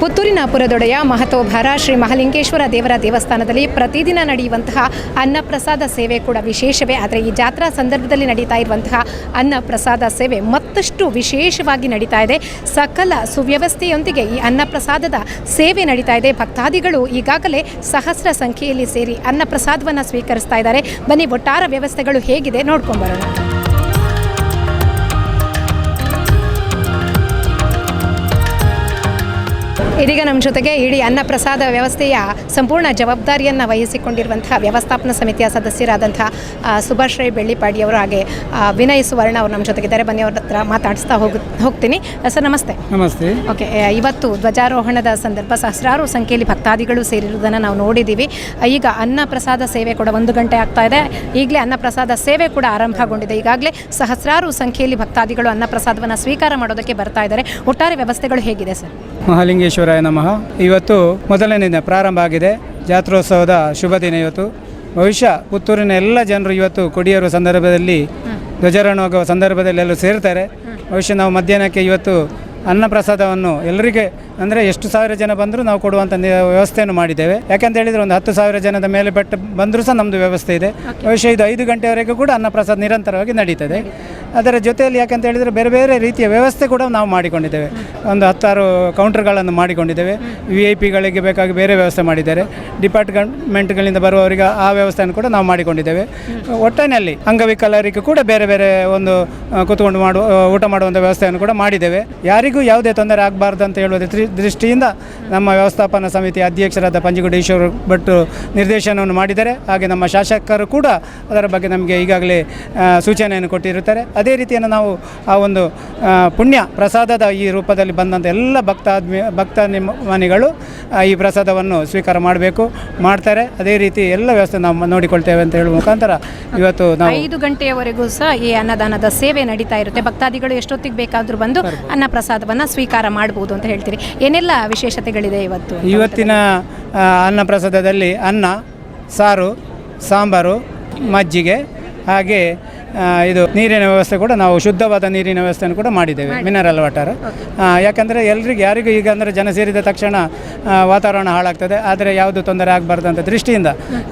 ಪುತ್ತೂರಿನ ಪುರದೊಡೆಯ ಮಹತೋಭಾರ ಶ್ರೀ ಮಹಾಲಿಂಗೇಶ್ವರ ದೇವರ ದೇವಸ್ಥಾನದಲ್ಲಿ ಪ್ರತಿದಿನ ನಡೆಯುವಂತಹ ಅನ್ನಪ್ರಸಾದ ಸೇವೆ ಕೂಡ ವಿಶೇಷವೇ. ಆದರೆ ಈ ಜಾತ್ರಾ ಸಂದರ್ಭದಲ್ಲಿ ನಡೀತಾ ಇರುವಂತಹ ಅನ್ನಪ್ರಸಾದ ಸೇವೆ ಮತ್ತಷ್ಟು ವಿಶೇಷವಾಗಿ ನಡೀತಾ ಇದೆ. ಸಕಲ ಸುವ್ಯವಸ್ಥೆಯೊಂದಿಗೆ ಈ ಅನ್ನಪ್ರಸಾದದ ಸೇವೆ ನಡೀತಾ ಇದೆ. ಭಕ್ತಾದಿಗಳು ಈಗಾಗಲೇ ಸಹಸ್ರ ಸಂಖ್ಯೆಯಲ್ಲಿ ಸೇರಿ ಅನ್ನಪ್ರಸಾದವನ್ನು ಸ್ವೀಕರಿಸ್ತಾ ಇದ್ದಾರೆ. ಬನ್ನಿ, ಒಟ್ಟಾರ ವ್ಯವಸ್ಥೆಗಳು ಹೇಗಿದೆ ನೋಡ್ಕೊಂಡು ಬರೋಣ. ಇದೀಗ ನಮ್ಮ ಜೊತೆಗೆ ಇಡೀ ಅನ್ನಪ್ರಸಾದ ವ್ಯವಸ್ಥೆಯ ಸಂಪೂರ್ಣ ಜವಾಬ್ದಾರಿಯನ್ನು ವಹಿಸಿಕೊಂಡಿರುವಂತಹ ವ್ಯವಸ್ಥಾಪನಾ ಸಮಿತಿಯ ಸದಸ್ಯರಾದಂತಹ ಸುಭಾಷ್ ರೈ ಬೆಳ್ಳಿಪಾಡಿಯವರು ಹಾಗೆ ವಿನಯ್ ಸುವರ್ಣ ಅವರು ನಮ್ಮ ಜೊತೆಗಿದ್ದಾರೆ. ಬನ್ನಿ, ಅವ್ರ ಹತ್ರ ಮಾತಾಡಿಸ್ತಾ ಹೋಗ್ತೀನಿ. ಸರ್, ನಮಸ್ತೆ. ನಮಸ್ತೆ. ಓಕೆ, ಇವತ್ತು ಧ್ವಜಾರೋಹಣದ ಸಂದರ್ಭ ಸಹಸ್ರಾರು ಸಂಖ್ಯೆಯಲ್ಲಿ ಭಕ್ತಾದಿಗಳು ಸೇರಿರುವುದನ್ನು ನಾವು ನೋಡಿದ್ದೀವಿ. ಈಗ ಅನ್ನಪ್ರಸಾದ ಸೇವೆ ಕೂಡ 1 ಗಂಟೆ ಆಗ್ತಾ ಇದೆ. ಈಗಲೇ ಅನ್ನಪ್ರಸಾದ ಸೇವೆ ಕೂಡ ಆರಂಭಗೊಂಡಿದೆ. ಈಗಾಗಲೇ ಸಹಸ್ರಾರು ಸಂಖ್ಯೆಯಲ್ಲಿ ಭಕ್ತಾದಿಗಳು ಅನ್ನಪ್ರಸಾದವನ್ನು ಸ್ವೀಕಾರ ಮಾಡೋದಕ್ಕೆ ಬರ್ತಾ ಇದ್ದಾರೆ. ಒಟ್ಟಾರೆ ವ್ಯವಸ್ಥೆಗಳು ಹೇಗಿದೆ ಸರ್? ಮಹಾಲಿಂಗೇಶ್ವರಾಯ ನಮಃ. ಇವತ್ತು ಮೊದಲನೇ ದಿನ ಪ್ರಾರಂಭ ಆಗಿದೆ. ಜಾತ್ರೋತ್ಸವದ ಶುಭ ದಿನ ಇವತ್ತು. ಬಹುಶಃ ಪುತ್ತೂರಿನ ಎಲ್ಲ ಜನರು ಇವತ್ತು ಕೊಡಿಯೇರುವ ಸಂದರ್ಭದಲ್ಲಿ, ಧ್ವಜಾರೋಹಣ ಆಗುವ ಸಂದರ್ಭದಲ್ಲಿ ಎಲ್ಲರೂ ಸೇರ್ತಾರೆ. ಬಹುಶಃ ನಾವು ಮಧ್ಯಾಹ್ನಕ್ಕೆ ಇವತ್ತು ಅನ್ನಪ್ರಸಾದವನ್ನು ಎಲ್ಲರಿಗೆ, ಅಂದರೆ ಎಷ್ಟು ಸಾವಿರ ಜನ ಬಂದರೂ ನಾವು ಕೊಡುವಂಥ ವ್ಯವಸ್ಥೆಯನ್ನು ಮಾಡಿದ್ದೇವೆ. ಯಾಕಂತ ಹೇಳಿದರೆ ಒಂದು 10,000 ಜನದ ಮೇಲೆ ಪೆಟ್ಟು ಬಂದರೂ ಸಹ ನಮ್ಮದು ವ್ಯವಸ್ಥೆ ಇದೆ. ಬಹುಶಃ ಇದು 5 ಗಂಟೆವರೆಗೂ ಕೂಡ ಅನ್ನಪ್ರಸಾದ ನಿರಂತರವಾಗಿ ನಡೀತದೆ. ಅದರ ಜೊತೆಯಲ್ಲಿ ಯಾಕಂತ ಹೇಳಿದರೆ ಬೇರೆ ಬೇರೆ ರೀತಿಯ ವ್ಯವಸ್ಥೆ ಕೂಡ ನಾವು ಮಾಡಿಕೊಂಡಿದ್ದೇವೆ. ಒಂದು ಹತ್ತಾರು ಕೌಂಟರ್ಗಳನ್ನು ಮಾಡಿಕೊಂಡಿದ್ದೇವೆ. ವಿ I ಪಿಗಳಿಗೆ ಬೇಕಾಗಿ ಬೇರೆ ವ್ಯವಸ್ಥೆ ಮಾಡಿದ್ದಾರೆ. ಡಿಪಾರ್ಟ್ಮೆಂಟ್ಗಳಿಂದ ಬರುವವರಿಗೆ ಆ ವ್ಯವಸ್ಥೆಯನ್ನು ಕೂಡ ನಾವು ಮಾಡಿಕೊಂಡಿದ್ದೇವೆ. ಒಟ್ಟಿನಲ್ಲಿ ಅಂಗವಿಕಲರಿಗೆ ಕೂಡ ಬೇರೆ ಬೇರೆ ಒಂದು ಕೂತ್ಕೊಂಡು ಊಟ ಮಾಡುವಂಥ ವ್ಯವಸ್ಥೆಯನ್ನು ಕೂಡ ಮಾಡಿದ್ದೇವೆ. ಯಾರಿಗೂ ಯಾವುದೇ ತೊಂದರೆ ಆಗಬಾರ್ದು ಅಂತ ಹೇಳುವ ದೃಷ್ಟಿಯಿಂದ ನಮ್ಮ ವ್ಯವಸ್ಥಾಪನಾ ಸಮಿತಿಯ ಅಧ್ಯಕ್ಷರಾದ ಪಂಜುಗುಡಿ ಈಶ್ವರ ಭಟ್ರು ನಿರ್ದೇಶನವನ್ನು ಮಾಡಿದ್ದಾರೆ. ಹಾಗೆ ನಮ್ಮ ಶಾಸಕರು ಕೂಡ ಅದರ ಬಗ್ಗೆ ನಮಗೆ ಈಗಾಗಲೇ ಸೂಚನೆಯನ್ನು ಕೊಟ್ಟಿರುತ್ತಾರೆ. ಅದೇ ರೀತಿಯನ್ನು ನಾವು ಆ ಒಂದು ಪುಣ್ಯ ಪ್ರಸಾದದ ಈ ರೂಪದಲ್ಲಿ ಬಂದಂಥ ಎಲ್ಲ ಭಕ್ತಾಭಿಮಾನಿಗಳು ಈ ಪ್ರಸಾದವನ್ನು ಸ್ವೀಕಾರ ಮಾಡಬೇಕು, ಮಾಡ್ತಾರೆ. ಅದೇ ರೀತಿ ಎಲ್ಲ ವ್ಯವಸ್ಥೆ ನಾವು ನೋಡಿಕೊಳ್ತೇವೆ ಅಂತ ಹೇಳುವ ಮುಖಾಂತರ ಇವತ್ತು ನಾವು 5 ಗಂಟೆಯವರೆಗೂ ಸಹ ಈ ಅನ್ನದಾನದ ಸೇವೆ ನಡೀತಾ ಇರುತ್ತೆ. ಭಕ್ತಾದಿಗಳು ಎಷ್ಟೊತ್ತಿಗೆ ಬೇಕಾದರೂ ಬಂದು ಅನ್ನ ಪ್ರಸಾದವನ್ನು ಸ್ವೀಕಾರ ಮಾಡಬಹುದು ಅಂತ ಹೇಳ್ತೀರಿ. ಏನೆಲ್ಲ ವಿಶೇಷತೆಗಳಿದೆ ಇವತ್ತು? ಇವತ್ತಿನ ಅನ್ನಪ್ರಸಾದದಲ್ಲಿ ಅನ್ನ, ಸಾರು, ಸಾಂಬಾರು, ಮಜ್ಜಿಗೆ, ಹಾಗೆ ಇದು ನೀರಿನ ವ್ಯವಸ್ಥೆ ಕೂಡ ನಾವು ಶುದ್ಧವಾದ ನೀರಿನ ವ್ಯವಸ್ಥೆಯನ್ನು ಕೂಡ ಮಾಡಿದ್ದೇವೆ, ಮಿನರಲ್ ವಾಟರ್. ಯಾಕಂದರೆ ಎಲ್ರಿಗೆ ಯಾರಿಗೂ ಈಗ ಅಂದರೆ ಜನ ಸೇರಿದ ತಕ್ಷಣ ವಾತಾವರಣ ಹಾಳಾಗ್ತದೆ. ಆದರೆ ಯಾವುದು ತೊಂದರೆ ಆಗಬಾರ್ದು ಅಂತ ದೃಷ್ಟಿಯಿಂದ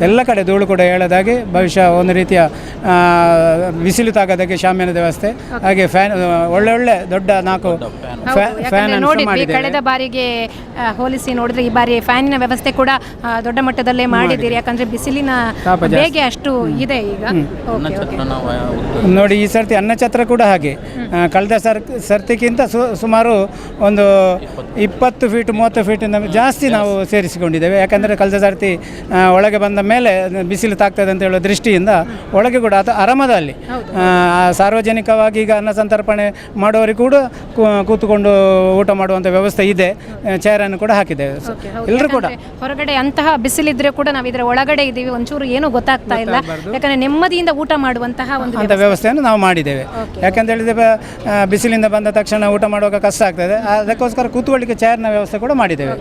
ಎಲ್ಲ ಕಡೆ ಧೂಳು ಕೂಡ ಹೇಳೋದಾಗಿ ಬಹುಶಃ ಒಂದು ರೀತಿಯ ಬಿಸಿಲು ತಾಗದಕ್ಕೆ ಶಾಮಿಯಾನದ ವ್ಯವಸ್ಥೆ, ಹಾಗೆ ಫ್ಯಾನ್, ಒಳ್ಳೆ ಒಳ್ಳೆ ದೊಡ್ಡ ನಾಲ್ಕು ಹೌದು, ಫ್ಯಾನ್ ಯಾಕಂದ್ರೆ ನೋಡಿದ್ವಿ ಮಾಡಿದ್ದೇವೆ. ಕಳೆದ ಬಾರಿಗೆ ಹೋಲಿಸಿ ನೋಡಿದ್ರೆ ಈ ಬಾರಿ ಫ್ಯಾನಿನ ವ್ಯವಸ್ಥೆ ಕೂಡ ದೊಡ್ಡ ಮಟ್ಟದಲ್ಲೇ ಮಾಡಿದ್ದೀರಿ. ಯಾಕಂದ್ರೆ ಬಿಸಿಲಿನ ತಾಪ ಜಾಸ್ತಿ. ಬೇಗೆ ಅಷ್ಟು ಇದೆ ಈಗ. ಓಕೆ ಓಕೆ ನೋಡಿ, ಈ ಸರ್ತಿ ಅನ್ನಛತ್ರ ಕೂಡ ಹಾಗೆ ಕಳೆದ ಸರ್ತಿಗಿಂತ ಸುಮಾರು ಒಂದು 20 ಫೀಟ್, 30 ಫೀಟಿಂದ ಜಾಸ್ತಿ ನಾವು ಸೇರಿಸಿಕೊಂಡಿದ್ದೇವೆ. ಯಾಕಂದರೆ ಕಳೆದ ಸರ್ತಿ ಒಳಗೆ ಬಂದ ಮೇಲೆ ಬಿಸಿಲು ತಾಗ್ತದೆ ಅಂತ ಹೇಳುವ ದೃಷ್ಟಿಯಿಂದ ಒಳಗೆ ಕೂಡ ಅಥವಾ ಆರಾಮದಲ್ಲಿ ಸಾರ್ವಜನಿಕವಾಗಿ ಈಗ ಅನ್ನ ಸಂತರ್ಪಣೆ ಮಾಡೋರಿಗೆ ಕೂಡ ಕೂತುಕೊಂಡು ಊಟ ಮಾಡುವಂಥ ವ್ಯವಸ್ಥೆ ಇದೆ. ಚೇರನ್ನು ಕೂಡ ಹಾಕಿದ್ದೇವೆ. ಓಕೆ, ಹೌದು. ಎಲ್ಲರೂ ಕೂಡ ಯಾಕಂದ್ರೆ ಹೊರಗಡೆ ಅಂತಹ ಬಿಸಿಲಿದ್ರೆ ಕೂಡ ನಾವು ಇದರ ಒಳಗಡೆ ಇದ್ದೀವಿ, ಒಂಚೂರು ಏನೂ ಗೊತ್ತಾಗ್ತಾ ಇಲ್ಲ. ಯಾಕಂದ್ರೆ ನೆಮ್ಮದಿಯಿಂದ ಊಟ ಮಾಡುವಂತಹ ಒಂದು ಅಂತ ವ್ಯವಸ್ಥೆಯನ್ನು ನಾವು ಮಾಡಿದ್ದೇವೆ. ಯಾಕಂತ ಹೇಳಿದ್ರೆ ಬಿಸಿಲಿಂದ ಬಂದ ತಕ್ಷಣ ಊಟ ಮಾಡುವಾಗ ಕಷ್ಟ ಆಗ್ತದೆ. ಅದಕ್ಕೋಸ್ಕರ ಕೂತ್ಕೊಳ್ಳಿಕ್ಕೆ ಚೇರ್ನ ವ್ಯವಸ್ಥೆ ಕೂಡ ಮಾಡಿದ್ದೇವೆ.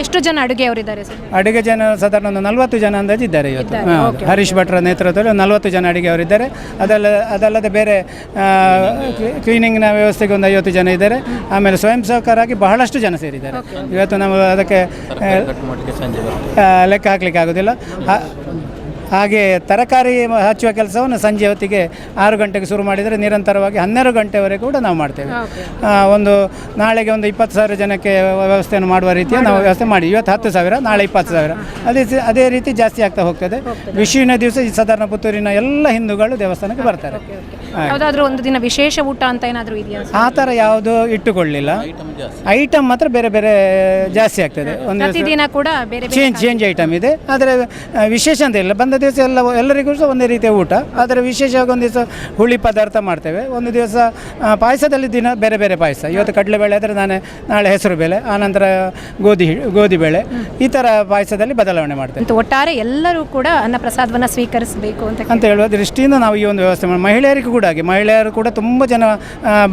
ಎಷ್ಟು ಜನ ಅಡುಗೆಯವರಿದ್ದಾರೆ ಸರ್? ಅಡುಗೆ ಜನ ಸಾಧಾರಣ ಒಂದು 40 ಜನ ಅಂದಾಜು ಇದ್ದಾರೆ ಇವತ್ತು. ಹೌದು. ಹರೀಶ್ ಭಟ್ರ ನೇತೃತ್ವದಲ್ಲಿ ಒಂದು 40 ಜನ ಅಡುಗೆಯವರಿದ್ದಾರೆ. ಅದಲ್ಲದೆ ಬೇರೆ ಕ್ಲೀನಿಂಗ್ನ ವ್ಯವಸ್ಥೆಗೆ ಒಂದು 50 ಜನ ಇದ್ದಾರೆ. ಆಮೇಲೆ ಸ್ವಯಂ ಸೇವಕರಾಗಿ ಬಹಳಷ್ಟು ಜನ ಸೇರಿದ್ದಾರೆ ಇವತ್ತು. ನಾವು ಅದಕ್ಕೆ ಲೆಕ್ಕ ಹಾಕಲಿಕ್ಕೆ ಆಗೋದಿಲ್ಲ. ಹಾಗೆ ತರಕಾರಿ ಹಚ್ಚುವ ಕೆಲಸವನ್ನು ಸಂಜೆ ಹೊತ್ತಿಗೆ 6 ಗಂಟೆಗೆ ಶುರು ಮಾಡಿದರೆ ನಿರಂತರವಾಗಿ 12 ಗಂಟೆವರೆಗೆ ಕೂಡ ನಾವು ಮಾಡ್ತೇವೆ. ಒಂದು ನಾಳೆಗೆ ಒಂದು 20,000 ಜನಕ್ಕೆ ವ್ಯವಸ್ಥೆಯನ್ನು ಮಾಡುವ ರೀತಿಯ ನಾವು ವ್ಯವಸ್ಥೆ ಮಾಡಿ, ಇವತ್ತು 10,000, ನಾಳೆ 20,000, ಅದೇ ಅದೇ ರೀತಿ ಜಾಸ್ತಿ ಆಗ್ತಾ ಹೋಗ್ತದೆ. ವಿಷುವಿನ ದಿವಸ ಈ ಸಾಧಾರಣ ಪುತ್ತೂರಿನ ಎಲ್ಲ ಹಿಂದೂಗಳು ದೇವಸ್ಥಾನಕ್ಕೆ ಬರ್ತಾರೆ. ಯಾವುದಾದ್ರೂ ಒಂದು ದಿನ ವಿಶೇಷ ಊಟ ಅಂತ ಏನಾದರೂ ಇದೆಯಾ ಸರ್? ಆ ಥರ ಯಾವುದು ಇಟ್ಟುಕೊಳ್ಳಿಲ್ಲ. ಐಟಮ್ ಮಾತ್ರ ಬೇರೆ ಬೇರೆ ಜಾಸ್ತಿ ಆಗ್ತದೆ. ಒಂದು ದಿವಸ ಪ್ರತಿದಿನ ಕೂಡ ಬೇರೆ ಬೇರೆ change change item ಇದೆ. ಆದರೆ ವಿಶೇಷ ಅಂತ ಇಲ್ಲ. ಬಂದ ದಿವಸ ಎಲ್ಲ ಎಲ್ಲರಿಗೂ ಸಹ ಒಂದೇ ರೀತಿಯ ಊಟ. ಆದರೆ ವಿಶೇಷವಾಗಿ ಒಂದು ದಿವಸ ಹುಳಿ ಪದಾರ್ಥ ಮಾಡ್ತೇವೆ, ಒಂದು ದಿವಸ ಪಾಯಸದಲ್ಲಿ ದಿನ ಬೇರೆ ಬೇರೆ ಪಾಯಸ. ಇವತ್ತು ಕಡಲೆಬೇಳೆ ಆದರೆ ನಾಳೆ ಹೆಸರು ಬೇಳೆ, ಆನಂತರ ಗೋಧಿ ಬೇಳೆ, ಈ ಥರ ಪಾಯಸದಲ್ಲಿ ಬದಲಾವಣೆ ಮಾಡ್ತೇವೆ. ಅಂತ ಒಟ್ಟಾರೆ ಎಲ್ಲರೂ ಕೂಡ ಅನ್ನಪ್ರಸಾದವನ್ನು ಸ್ವೀಕರಿಸಬೇಕು ಅಂತ ಅಂತ ಹೇಳುವ ದೃಷ್ಟಿಯಿಂದ ನಾವು ಈ ಒಂದು ವ್ಯವಸ್ಥೆ ಮಾಡಿ, ಮಹಿಳೆಯರಿಗೂ ಕೂಡ ಹಾಗೆ, ಮಹಿಳೆಯರು ಕೂಡ ತುಂಬ ಜನ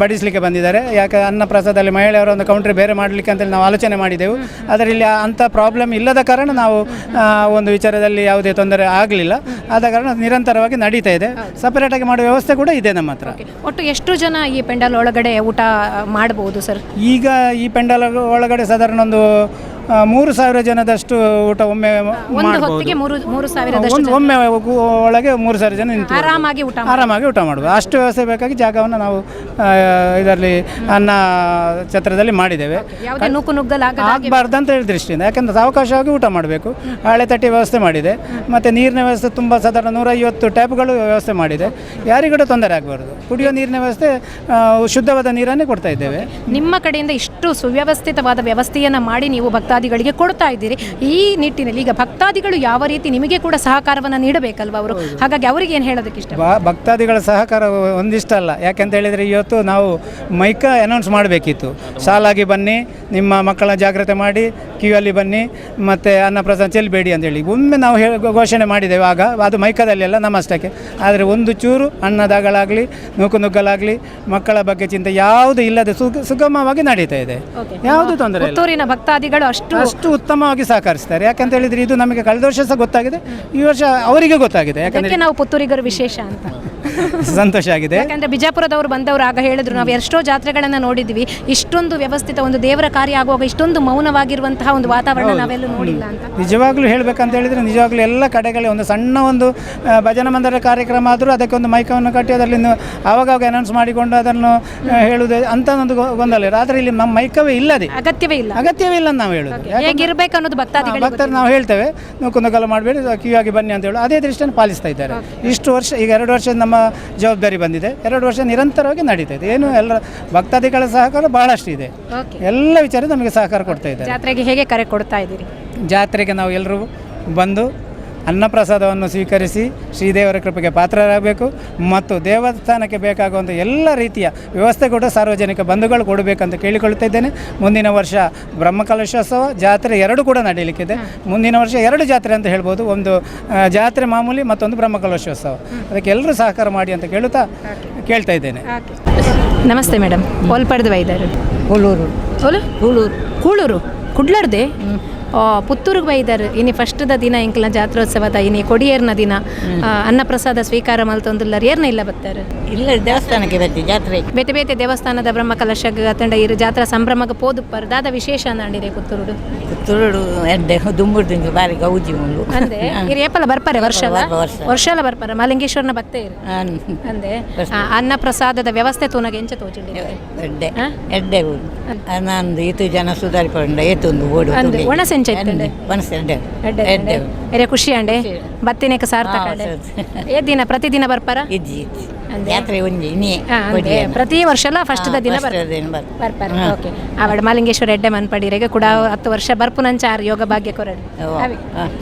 ಬಡಿಸಲಿಕ್ಕೆ ಬಂದಿದ್ದಾರೆ. ಯಾಕೆ ಅನ್ನಪ್ರಸಾದದಲ್ಲಿ ಮಹಿಳೆಯರ ಒಂದು ಕೌಂಟ್ರಿ ಬೇರೆ ಮಾಡಲಿಕ್ಕೆ ಅಂತೇಳಿ ನಾವು ಆಲೋಚನೆ ಮಾಡಿದೆವು. ಆದರೆ ಇಲ್ಲಿ ಅಂಥ ಪ್ರಾಬ್ಲಮ್ ಇಲ್ಲದ ಕಾರಣ ನಾವು ಒಂದು ವಿಚಾರದಲ್ಲಿ ಯಾವುದೇ ತೊಂದರೆ ಆಗಲಿಲ್ಲ. ಆಗಲಿಲ್ಲ. ಆದ ಕಾರಣ ನಿರಂತರವಾಗಿ ನಡೀತಾ ಇದೆ. ಸಪರೇಟಾಗಿ ಮಾಡುವ ವ್ಯವಸ್ಥೆ ಕೂಡ ಇದೆ ನಮ್ಮ ಹತ್ರ. ಒಟ್ಟು ಎಷ್ಟು ಜನ ಈ ಪೆಂಡಾಲ್ ಒಳಗಡೆ ಊಟ ಮಾಡಬಹುದು ಸರ್? ಈಗ ಈ ಪೆಂಡಾಲ್ ಒಳಗಡೆ ಸಾಧಾರಣ ಒಂದು 3000 ಜನದಷ್ಟು ಊಟ ಒಮ್ಮೆ ಒಂದು ಮಾಡ್ಬೋದು. ಹೊತ್ತಿಗೆ ಮೂರು ಮೂರು ಸಾವಿರದಷ್ಟು ಒಂದು ಒಮ್ಮೆ ಒಳಗೆ 3000 ಜನ ನಿಂತು ಆರಾಮಾಗಿ ಊಟ ಆರಾಮಾಗಿ ಊಟ ಮಾಡ್ಬೋದು. ಅಷ್ಟು ವ್ಯವಸ್ಥೆ ಬೇಕಾಗಿ ಜಾಗವನ್ನು ನಾವು ಇದರಲ್ಲಿ ಅನ್ನ ಛತ್ರದಲ್ಲಿ ಮಾಡಿದ್ದೇವೆ. ಯಾವುದೇ ನೂಕು ನುಗ್ಗಲಾಗದ ಆಗಬಾರ್ದು ಅಂತ ಹೇಳಿ ದೃಷ್ಟಿಯಿಂದ, ಯಾಕಂದರೆ ಸಾವಕಾಶವಾಗಿ ಊಟ ಮಾಡಬೇಕು. ಹಾಳೆ ತಟ್ಟೆ ವ್ಯವಸ್ಥೆ ಮಾಡಿದೆ ಮತ್ತು ನೀರಿನ ವ್ಯವಸ್ಥೆ ತುಂಬ ಸಾಧಾರಣ 150 ಟ್ಯಾಪ್ಗಳು ವ್ಯವಸ್ಥೆ ಮಾಡಿದೆ. ಯಾರಿಗೂ ಕೂಡ ತೊಂದರೆ ಆಗಬಾರ್ದು. ಕುಡಿಯೋ ನೀರಿನ ವ್ಯವಸ್ಥೆ ಶುದ್ಧವಾದ ನೀರನ್ನೇ ಕೊಡ್ತಾ ಇದ್ದೇವೆ. ನಿಮ್ಮ ಕಡೆಯಿಂದ ಇಷ್ಟು ಸುವ್ಯವಸ್ಥಿತವಾದ ವ್ಯವಸ್ಥೆಯನ್ನು ಮಾಡಿ ನೀವು ಭಕ್ತಾದಿಗಳಿಗೆ ಕೊಡ್ತಾ ಇದ್ದೀರಿ. ಈ ನಿಟ್ಟಿನಲ್ಲಿ ಈಗ ಭಕ್ತಾದಿಗಳು ಯಾವ ರೀತಿ ನಿಮಗೆ ಕೂಡ ಸಹಕಾರವನ್ನು ನೀಡಬೇಕಲ್ವ ಅವರು? ಹಾಗಾಗಿ ಅವರಿಗೆ ಏನು ಹೇಳೋದಕ್ಕೆ ಇಷ್ಟ? ಭಕ್ತಾದಿಗಳ ಸಹಕಾರ ಒಂದಿಷ್ಟಲ್ಲ. ಯಾಕೆಂತ ಹೇಳಿದರೆ ಇವತ್ತು ನಾವು ಮೈಕ ಅನೌನ್ಸ್ ಮಾಡಬೇಕಿತ್ತು, ಸಾಲಾಗಿ ಬನ್ನಿ, ನಿಮ್ಮ ಮಕ್ಕಳ ಜಾಗ್ರತೆ ಮಾಡಿ, ಕ್ಯೂ ಅಲ್ಲಿ ಬನ್ನಿ, ಮತ್ತು ಅನ್ನಪ್ರಸಾದ ಚೆಲ್ಲಬೇಡಿ ಅಂತೇಳಿ ಒಮ್ಮೆ ನಾವು ಘೋಷಣೆ ಮಾಡಿದ್ದೇವೆ. ಆಗ ಅದು ಮೈಕದಲ್ಲಿ ಅಲ್ಲ, ನಮ್ಮ ಅಷ್ಟಕ್ಕೆ. ಆದರೆ ಒಂದು ಚೂರು ಅನ್ನದಾಗಳಾಗಲಿ, ನೂಕು ನುಗ್ಗಲಾಗಲಿ, ಮಕ್ಕಳ ಬಗ್ಗೆ ಚಿಂತೆ ಯಾವುದು ಇಲ್ಲದೆ ಸುಗಮವಾಗಿ ನಡೀತಾ ಇದೆ. ಯಾವುದು ತೊಂದರೆ ಇಲ್ಲ. ಪುತ್ತೂರಿನ ಭಕ್ತಾದಿಗಳು ಅಷ್ಟು ಅಷ್ಟು ಉತ್ತಮವಾಗಿ ಸಹಕರಿಸ್ತಾರೆ. ಯಾಕಂತ ಹೇಳಿದರೆ ಇದು ನಮಗೆ ಕಳೆದ ವರ್ಷ ಸಹ ಗೊತ್ತಾಗಿದೆ, ಈ ವರ್ಷ ಅವರಿಗೆ ಗೊತ್ತಾಗಿದೆ. ಯಾಕಂದರೆ ಅದಕ್ಕೆ ನಾವು ಪುತ್ತೂರಿಗರು ವಿಶೇಷ ಅಂತ ಸಂತೋಷ ಆಗಿದೆ. ಯಾಕಂದ್ರೆ ಬಿಜಾಪುರದವರು ಬಂದವರು ಆಗ ಹೇಳಿದ್ರು, ನಾವು ಎಷ್ಟೋ ಜಾತ್ರೆಗಳನ್ನ ನೋಡಿದ್ವಿ, ಇಷ್ಟೊಂದು ವ್ಯವಸ್ಥಿತ ಒಂದು ದೇವರ ಕಾರ್ಯ ಆಗುವಾಗ ಇಷ್ಟೊಂದು ಮೌನವಾಗಿರುವಂತಹ ಒಂದು ವಾತಾವರಣ ನಾವೆಲ್ಲೂ ನೋಡಿಲ್ಲ ಅಂತ. ನಿಜವಾಗ್ಲೂ ಹೇಳಬೇಕಂತ ಹೇಳಿದರೆ ನಿಜವಾಗ್ಲೂ ಎಲ್ಲ ಕಡೆಗಳಲ್ಲಿ ಒಂದು ಸಣ್ಣ ಒಂದು ಭಜನಾ ಮಂದಿರ ಕಾರ್ಯಕ್ರಮ ಆದರೂ ಅದಕ್ಕೆ ಒಂದು ಮೈಕವನ್ನು ಕಟ್ಟಿ ಅದರಲ್ಲಿ ಆವಾಗವಾಗ ಅನೌನ್ಸ್ ಮಾಡಿಕೊಂಡು ಅದನ್ನು ಹೇಳುವುದು ಅಂತ ಒಂದು ಗೊಂದಲ ಇದೆ. ಆದರೆ ಇಲ್ಲಿ ನಮ್ಮ ಮೈಕವೇ ಇಲ್ಲದೆ ಅಗತ್ಯವೇ ಇಲ್ಲ. ಅಗತ್ಯವೇ ಇಲ್ಲ ಅಂತ ನಾವು ಹೇಳುದು. ಹೇಗಿರ್ಬೇಕು ಅನ್ನೋದು ಭಕ್ತಾದಿಗಳಿಗೆ ಭಕ್ತರು ನಾವು ಹೇಳ್ತೇವೆ, ನೂಕುನುಗ್ಗಲು ಮಾಡಬೇಡಿ, ಕ್ಯೂ ಆಗಿ ಬನ್ನಿ ಅಂತ ಹೇಳಿ ಅದೇ ದೃಷ್ಟಿಯನ್ನು ಪಾಲಿಸ್ತಾ ಇದ್ದಾರೆ. ಇಷ್ಟು ವರ್ಷ, ಈಗ 2 ವರ್ಷ ನಮ್ಮ ಜವಾಬ್ದಾರಿ ಬಂದಿದೆ, 2 ವರ್ಷ ನಿರಂತರವಾಗಿ ನಡೀತಾ ಇದೆ. ಏನು ಎಲ್ಲ ಭಕ್ತಾದಿಗಳ ಸಹಕಾರ ಬಹಳಷ್ಟು ಇದೆ. ಓಕೆ. ಎಲ್ಲ ವಿಚಾರ ನಮಗೆ ಸಹಕಾರ ಕೊಡ್ತಾ ಇದ್ದಾರೆ. ಜಾತ್ರೆಗೆ ಹೇಗೆ ಕರೆ ಕೊಡ್ತಾ ಇದ್ದೀರಿ? ಜಾತ್ರೆಗೆ ನಾವು ಎಲ್ಲರೂ ಬಂದು ಅನ್ನಪ್ರಸಾದವನ್ನು ಸ್ವೀಕರಿಸಿ ಶ್ರೀದೇವರ ಕೃಪೆಗೆ ಪಾತ್ರರಾಗಬೇಕು ಮತ್ತು ದೇವಸ್ಥಾನಕ್ಕೆ ಬೇಕಾಗುವಂಥ ಎಲ್ಲ ರೀತಿಯ ವ್ಯವಸ್ಥೆ ಕೂಡ ಸಾರ್ವಜನಿಕ ಬಂಧುಗಳು ಕೊಡಬೇಕಂತ ಕೇಳಿಕೊಳ್ಳುತ್ತಾ ಇದ್ದೇನೆ. ಮುಂದಿನ ವರ್ಷ ಬ್ರಹ್ಮಕಲಶೋತ್ಸವ ಜಾತ್ರೆ ಎರಡು ಕೂಡ ನಡೆಯಲಿಕ್ಕಿದೆ. ಮುಂದಿನ ವರ್ಷ 2 ಜಾತ್ರೆ ಅಂತ ಹೇಳ್ಬೋದು. ಒಂದು ಜಾತ್ರೆ ಮಾಮೂಲಿ, ಮತ್ತೊಂದು ಬ್ರಹ್ಮಕಲಶೋತ್ಸವ. ಅದಕ್ಕೆ ಎಲ್ಲರೂ ಸಹಕಾರ ಮಾಡಿ ಅಂತ ಕೇಳ್ತಾ ಇದ್ದೇನೆ. ನಮಸ್ತೆ ಮೇಡಮ್, ಓಲ್ಪಡ್ದು ಬೈದಾರು? ಕೂಳೂರು. ಓಲು? ಕೂಳೂರು. ಕೂಳೂರು ಕುಡ್ಲರ್ದೆ ಪುತ್ತೂರಿಗೆ ಬೈದಾರು. ಇನಿ ಫಸ್ಟ್ದ ದಿನ ಇಂಕ್ಲ ಜಾತ್ರೋತ್ಸವದ ಇನಿ ಕೊಡಿಯೇರ್ನ ದಿನ ಅನ್ನಪ್ರಸಾದ ಸ್ವೀಕಾರ ಮಲ್ತೊಂದುಲ್ಲರ್. ಏರ್ನ ಇಲ್ಲ ಬತ್ತಾರೆ? ಇಲ್ಲ, ದೇವಸ್ಥಾನಕ್ಕೆ ಬರ್ತೀವಿ ಜಾತ್ರೆ. ಬೇತೆ ಬೇತೆ ದೇವಸ್ಥಾನದ ಬ್ರಹ್ಮ ಕಲಶ ತಂಡ ಇರು ಜಾತ್ರಾ ಸಂಭ್ರಮಕ್ಕೆ ಪೋದುಪ್ಪರ್. ದಾದ ವಿಶೇಷ ಅಂದಾಂಡಿದೆ ಪುತ್ತೂರುಡು? ಪುತ್ತೂರುಡು ಎಡ್ಡೆ ದುಂಬುಡ್ದು ಬಾರಿ ಗೌಜಿ ಉಂಡು. ಅಂದೆ ಇರು ಏಪಲ ಬರ್ಪಾರೆ ವರ್ಷಲ? ವರ್ಷ. ವರ್ಷಲ ಬರ್ಪಾರೆ. ಮಲಿಂಗೇಶ್ವರನ ಭಕ್ತೆ ಇರು ಅಂದೆ. ಅನ್ನ ಪ್ರಸಾದದ ವ್ಯವಸ್ಥೆ ತೂನಗ ಎಂಚ ತೋಜಿಂಡಿ? ಎಡ್ಡೆ. ಹಾ? ಎಡ್ಡೆ ಉಂಡು. ನಂದು ಇತು ಜನ ಸುಧಾರಿಪಂಡ ಏತೊಂದು ಓಡು. ಅಂದು ಒಣಸು ಎಂಚ ಇತ್ತಂಡೆ? ಒಣಸು ಎಡ್ಡೆ. ಎಡ್ಡೆ. ಎಡ್ಡೆ ಉಂಡು. ಎರೆ ಖುಷಿ ಅಂಡೆ ಬತ್ತಿನೇಕ ಸಾರ್ಥಕ ಹಾ, ಅಂಡೆ. ಸರಿ. ಏ ದಿನ ಪ್ರತಿದಿನ ಬರ್ಪಾರ? ಇಜ್ಜಿ ಇಜ್ಜಿ. ಅಂದೆ? ಜಾತ್ರೆ ಒಂಜಿ ಇನ್ನೇ. ಹಾ, ಅಂದೆ. ಪ್ರತಿ ವರ್ಷಲ ಫಸ್ಟ್ ದಿನ ದಿನ ಬರ್ಪಾರ. ಓಕೆ, ಆವಡ ಮಾಲಿಂಗೇಶ್ವರ ಎಡ್ಡೆ ಮನ್ಪಡಿರೆಗೆ ಕೂಡ 10 ವರ್ಷ ಬರ್ಪುನಂಚಾರ್ ಯೋಗ ಭಾಗ್ಯ ಕೊರಡು. ಅವಿ.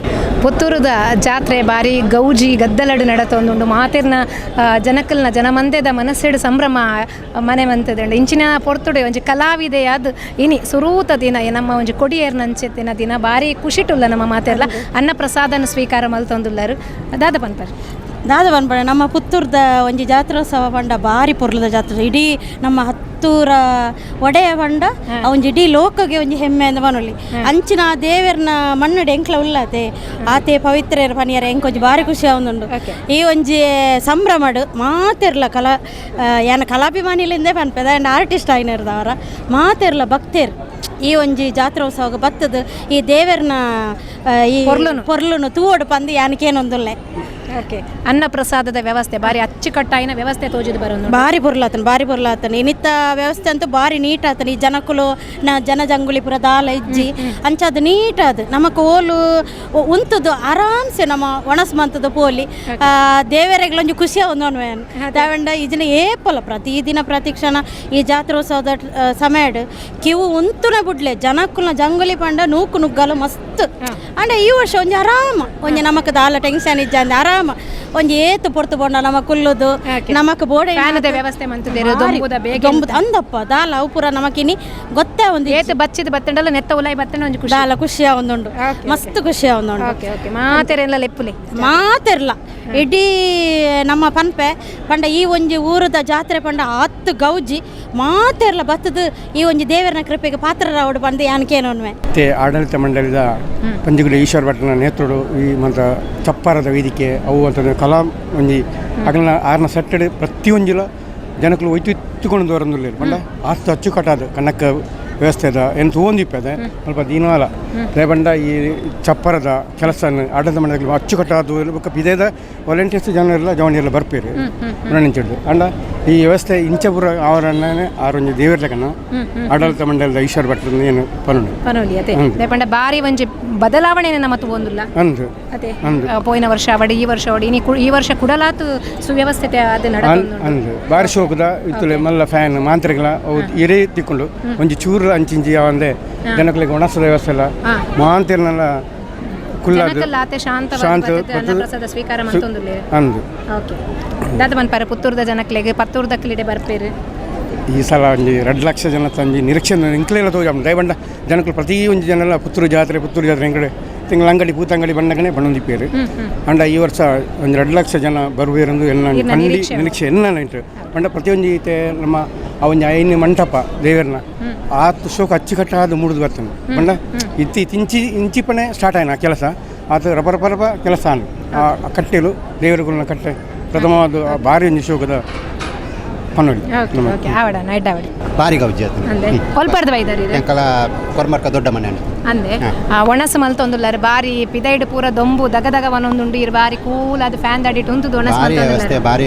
ಪುತ್ತೂರುದ ಜಾತ್ರೆ ಬಾರಿ ಗೌಜಿ ಗದ್ದಲಡು ನಡತೊಂದುಂಡು. ಮಾತಿರ್ನ ಜನಕಲ್ನ ಜನಮಂದೆದ ಮನಸ್ಸಿಡು ಸಂಭ್ರಮ ಮನೆ ಮಂತದಂಡು. ಇಂಚಿನ ಪೊರ್ತುಡೆ ಒಂಜಿ ಕಲಾವಿದೆಯಾದ ಇನಿ ಸುರೂತ ದಿನ ನಮ್ಮ ಒಂಜಿ ಕೊಡಿಯೇರ್ನಂಚೆತ್ತಿನ ದಿನ ಬಾರಿ ಖುಷಿಟುಲ್ಲ. ನಮ್ಮ ಮಾತೆರ್ಲ ಅನ್ನಪ್ರಸಾದನ ಸ್ವೀಕಾರ ಮಲ್ತೊಂದುಲ್ಲರು. ದಾದ ಪನ್ಪರ್? ದಾದ ಪನ್ಪಣ, ನಮ್ಮ ಪುತ್ತೂರ್ದ ಒಂಜಿ ಜಾತ್ರೋತ್ಸವ ಪಂಡ ಬಾರಿ ಪೊರ್ಲುದ ಜಾತ್ರೆ. ಇಡೀ ನಮ್ಮ ಹತ್ತೂರ ಒಡೆಯ ಪಂಡ ಒಂಜಿ ಇಡೀ ಲೋಕಗೆ ಒಂಜಿ ಹೆಮ್ಮೆ ಅಂದ್ ಪನೊಲಿ. ಅಂಚಿನ ಆ ದೇವೆರ್ನ ಮಣ್ಣುಡು ಎಂಕ್ಲ ಉಳ್ಳಾತೆ ಆತೆ ಪವಿತ್ರೆರ್ ಪನಿಯರ ಎಂಕ್ ಒಂಜಿ ಬಾರಿ ಖುಷಿ ಆವೊಂದುಂಡು. ಈ ಒಂಜಿ ಸಂಭ್ರಮಡು ಮಾತೆರ್ಲ ಕಲಾ ಯಾನ ಕಲಾಭಿಮಾನಿಲಿಂದೇ ಪನ್ಪೆದ ಆ್ಯಂಡ್ ಆರ್ಟಿಸ್ಟ್ ಆಯಿನರ್ದವರ ಮಾತೆರ್ಲ ಭಕ್ತೇರ್ ಈ ಒಂಜಿ ಜಾತ್ರೋತ್ಸವ ಬತ್ತದು ಈ ದೇವೆರ್ನ ಈ ಪೊರ್ಲುನು ತೂವೊಡು ಪಂದು ಯಾನಕೇನೊಂದುಲ್ಲೆ. ಓಕೆ, ಅನ್ನಪ್ರಸಾದದ ವ್ಯವಸ್ಥೆ ಬಾರಿ ಅಚ್ಚುಕಟ್ಟಾಯಿನ ವ್ಯವಸ್ಥೆ ತೋಜಿದ್ ಬರೋದು. ಬಾರಿ ಪೊರ್ಲಾತನ, ಬಾರಿ ಪೊರ್ಲಾತನ. ಇನ್ನಿತ್ತ ವ್ಯವಸ್ಥೆ ಅಂತೂ ಬಾರಿ ನೀಟ್ ಆತನ. ಈ ಜನಕುಲು ನ ಜನ ಜಂಗುಳಿ ಪುರ ದಾಲ ಇಜ್ಜಿ ಅಂಚಾದ ನೀಟ್ ಅದು. ನಮಕ್ ಓಲು ಉಂತುದು ಆರಾಮ್ಸೆ ನಮ್ಮ ಒಣಸ್ ಮಂತದ ಪೋಲಿ ದೇವರೆಗಳೊಂಜಿ ಖುಷಿ ಒಂದು ದಾವಂಡ ಇಜಿನ ಏಪಲ ಪ್ರತಿದಿನ ಪ್ರತಿ ಕ್ಷಣ ಈ ಜಾತ್ರೋತ್ಸವದ ಸಮಯಡ್ ಕಿವು ಉಂತುನ ಬುಡ್ಲೆ ಜನಕ್ಕುಲ್ನ ಜಂಗುಲಿ ಪಂಡ ನೂಕು ನುಗ್ಗಲು ಮಸ್ತ್. ಅಂಡ ಈ ವರ್ಷ ಒಂಜಿ ಆರಾಮ ಒಂಜಿ ನಮಕ್ ದಾಲ ಟೆನ್ಷನ್ ಇಜ್ಜ ಅಂದ್ ಆರಾಮ ಒಂಜಿ ಏತು ಪೊರ್ತು ಬೋಂಡ ನಮ ಕುಲ್ಲುದು ನಮಕ್ ಬೋಡೆ ಫ್ಯಾನದ ವ್ಯವಸ್ಥೆ ಮಂತುದೆರ್, ದೊಂಬುದ ಬೇಗ ದೊಂಬುದ ಅಂದಪ್ಪ ದಾಲ ಅವು ಪೂರ ನಮಕಿನಿ ಗೊತ್ತೇ ಒಂದು ಏತು ಬಚ್ಚಿದ ಬತ್ತಂಡಲ ನೆತ್ತ ಉಲಾಯಿ ಬತ್ತಂಡ ಒಂಜಿ ಖುಷಿ. ದಾಲ ಖುಷಿ ಒಂದುಂಡು, ಮಸ್ತ್ ಖುಷಿ ಒಂದುಂಡು. ಓಕೆ ಓಕೆ, ಮಾತೆರೆಲ್ಲ ಲೆಪ್ಪುಲೆ. ಮಾತಿರ್ಲ ಇಡೀ ನಮ್ಮ ಪನ್ಪೆ ಪಂಡ ಈ ಒಂಜಿ ಊರದ ಜಾತ್ರೆ ಪಂಡ ಆತ್ ಗೌಜಿ ಮಾತೆರ್ಲ ಬತ್ತದು ಈ ಒಂಜಿ ದೇವರನ ಕೃಪೆಗೆ ಪಾತ್ರರಾವಡು ಬಂದು ಯಾನಕೇನೊನ್ವೆ. ಮತ್ತು ಆಡಳಿತ ಮಂಡಳಿದ ಪಂಜುಗುಡಿ ಎಂಕುಲು ಈಶ್ವರ ಭಟ್ನ ನೇತೃಡು ಈ ಮಂತ ಚಪ್ಪಾರದ ವೇದಿಕೆ ಅವು ಅಂತಂದ್ರೆ ಕಲಾ ಒಂಜಿ ಅಗಲ್ನ ಆರ್ನ ಸೆಟ್ಟಡ್ ಪ್ರತಿಯೊಂಜಿಲ ಜನಕುಲು ಒಯ್ತು ಬರಂದುಲ್ಲೆರ್ ಪಂಡ ಆತ್ ಅಚ್ಚುಕಟ್ಟಾದ ಕನಕ ವ್ಯವಸ್ಥೆದ ಏನು ತೂವೊಂದಿಪ್ಪೆದೆ ಸ್ವಲ್ಪ ದಿನಾಲ ದಯಪಂಡ ಈ ಚಪ್ಪರದ ಕೆಲಸ ಆಡಳಿತ ಮಂಡಳಿ ಅಚ್ಚುಕಟ್ಟಾದ ಬೊಕ್ಕ ಪಿದೇದ ವಾಲಂಟಿಯರ್ಸ್ ಜನರೆಲ್ಲ ಜವನಿಯೆಲ್ಲ ಬರ್ಪೇರು ನಿಂಚಿಡ್ದು ಅಂಡ ಈ ವ್ಯವಸ್ಥೆ ಇಂಚ ಪೂರ ಅವರನ್ನೇ ಆರೊಂಜಿ ದೇವರ್ಲಕನ ಆಡಳಿತ ಮಂಡಲದ ಈಶ್ವರ ಭಟ್ರ ಏನು ಪನುಂಡು. ಪನೋಲಿ ಅದೇ ಪಂಡ ಬಾರಿ ಒಂಜಿ ಬದಲಾವಣೆ ನಮ್ಮ ತೂವೊಂದುಲ್ಲ. ಅಂದು. ಅದೇ. ಅಂದು. ಪೋಯಿನ ವರ್ಷ ಅವಡಿ, ಈ ವರ್ಷ ಅವಡಿ, ಇನಿ ಈ ವರ್ಷ ಕುಡಲಾತು ಸುವ್ಯವಸ್ಥಿತ ಅದು ನಡತೊಂದುಂಡು. ಅಂದು ಬಾರಿ ಶೋಕದ ಇತ್ತುಲೆ ಮಲ್ಲ ಫ್ಯಾನ್ ಮಾಂತ್ರಿಗಳ ಅವು ಇರೇ ತಿಕ್ಕೊಂಡು ಒಂಜಿ ಚೂರು ಅಂಚಿಂಚಿ ಯಾವಂದೆ ಜನಕುಲೆಗ್ ಒಣಸದ ವ್ಯವಸ್ಥೆ ಎಲ್ಲ ಮಾಂತಿರ್ನೆಲ್ಲ ಕುಲ್ಲಾದು. ಜನಕಲ್ಲ ಆತೆ ಶಾಂತ ಶಾಂತ ಅನ್ನಪ್ರಸಾದ ಸ್ವೀಕಾರ ಮಂತೊಂದುಲ್ಲೆರ್. ಅಂದು. ಓಕೆ, ದಾದ ಮನ್ಪಾರ ಪುತ್ತೂರ್ದ ಜನಕ್ಲೆಗ್, ಪತ್ತೂರ್ದಕ್ಲಿಡೆ ಬರ್ಪೇರು? ಈ ಸಲ ಒಂಜಿ 2 ಲಕ್ಷ ಜನ ಒಂಜಿ ನಿರೀಕ್ಷೆ ಇಂಕ್ಲೆಲ ತೋಜ. ದಯಬಂಡ ಜನಕುಲು ಪ್ರತಿ ಒಂಜಿ ಜನಲ ಪುತ್ತೂರು ಜಾತ್ರೆ, ಪುತ್ತೂರು ಜಾತ್ರೆ, ಎಂಕಡೆ ತಿಂಗಳ ಅಂಗಡಿ ಪೂತಂಗಡಿ ಬಂಡಗನೆ ಬಣ್ಣೊಂದಿಪ್ಪೇರು. ಅಂಡ ಈ ವರ್ಷ ಒಂದು 2 ಲಕ್ಷ ಜನ ಬರುವೇರೆಂದು ಎಲ್ಲ ಇರ್ನ ಕಂಡಿ ನಿರೀಕ್ಷೆ. ನಿರೀಕ್ಷೆ ಎಲ್ಲ ಉಂಟು. ಪಂಡ ಪ್ರತಿಯೊಂಜಿ ಇತ್ತೆ ನಮ್ಮ ಆ ಒಂಜಿ ಐನು ಮಂಟಪ ದೇವರನ ಆತ್ ಶೋಕ ಅಚ್ಚುಕಟ್ಟಾದ ಮೂಡುದು ಬರ್ತದೆ. ಪಂಡ ಇತ್ತಿ ಇಂಚಿ ಇಂಚಿಪನೆ ಸ್ಟಾರ್ಟ್ ಆಯ್ನ ಕೆಲಸ ಆತ ರಪ ರಪ ರಪ ಕೆಲಸ ಆನು. ಆ ಕಟ್ಟೆಲು ದೇವರುಗಳನ್ನ ಕಟ್ಟೆ ಪ್ರಥಮವಾದ ಆ ಭಾರಿ ಒಂಜಿ ಶೋಕದ ಪನ್ನೊಲಿ. ಓಕೆ ಓಕೆ, ಆವಡ ನೈಟ್ ಆವಡ. ಬಾರಿ ಗೌಜಿ ಆತುಂಡು. ಅಂದೆ, ಒಲ್ಪರ್ದ ಬೈದಾರಿ? ಎಂಕಲ ಕೊರ್ಮರ್ಕ ದೊಡ್ಡ ಮನೆ ಉಂಡು. ಅಂದೆ, ಒಣಸು ಮಲ್ತೊಂದುಲ್ಲಾರ. ಬಾರಿ ಪಿದೈಡ್ ಪೂರ ದೊಂಬು ದಗ ದಗ ವನೊಂದುಂಡು. ಇರ್ ಬಾರಿ ಕೂಲ್ ಅದು ಫ್ಯಾನ್ ದಾಡಿಟ್ಟು ಉಂತುದು ಒಣಸು ಬಾರಿ ವ್ಯವಸ್ಥೆ. ಮಲ್ತೊಂದುಲ್ಲಾರ. ಬಾರಿ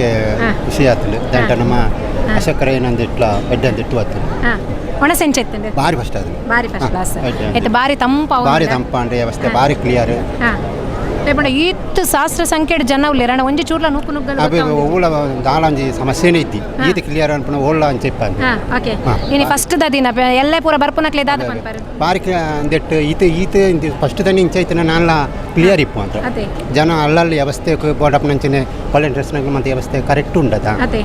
ಖುಷಿ ಆತುಂಡು. ದಂಟ ನಮ್ಮ ಅಶೋಕರ ಏನಂದು ಇಟ್ಲ ಎಡ್ಡೆ ಇಟ್ಟು ಆತುಂಡು. ಒಣಸು ಎಂಚ ಇತ್ತುಂಡು? ಬಾರಿ ಫಸ್ಟ್ ಆತುಂಡು. ಬಾರಿ ಫಸ್ಟ್ ಕ್ಲಾಸ್. ಎಡ್ಡೆ. ಆಯ್ತು, ಬಾರಿ ತಂಪ. ಬಾರಿ ತಂಪಾಂಡು, ವ್ಯವಸ್ಥೆ ಬಾರಿ ಕ್ಲಿಯರ್. ಪಂಡ ಈತ್ ಶಾಸ್ತ್ರ ಸಂಖ್ಯೆಡ್ ಜನ ಉಲ್ಲೇರ್ ಅಣ್ಣ, ಒಂಜಿ ಚೂರ್ಲ ನೂಕು ನುಗ್ಗಲು. ಅವೆ ಓಲ ದಾಲ ಒಂಜಿ ಸಮಸ್ಯೆನೇ ಇದ್ದಿ. ಈತ ಕ್ಲಿಯರ್ ಅನ್ಪುನ ಓಲ್ಲ ಅಂಚ ಇಪ್ಪಂದು. ಓಕೆ, ಇನಿ ಫಸ್ಟ್ the ದಿನ ಎಲ್ಲೇ ಪೂರ ಬರ್ಪುನಕ್ಲೆ ದಾದ ಪನ್ಪರು? ಬಾರಿ ಅಂದೆಟ್ಟು ಈತ ಈತ ಫಸ್ಟ್ ದನಿ ಇಂಚ ಐತನ ನಾನ್ಲ ಕ್ಲಿಯರ್ ಇಪ್ಪು ಅಂತ. ಅದೇ. ಜನ ಅಲ್ಲಲ್ಲಿ ವ್ಯವಸ್ಥೆ ಬೋರ್ಡಪ್ಪನಂಚಿನ ವಾಲಂಟಿಯರ್ಸ್ನಾಗ ಮತ್ತೆ ವ್ಯವಸ್ಥೆ ಕರೆಕ್ಟ್ ಉಂಡದ. ಅದೇ,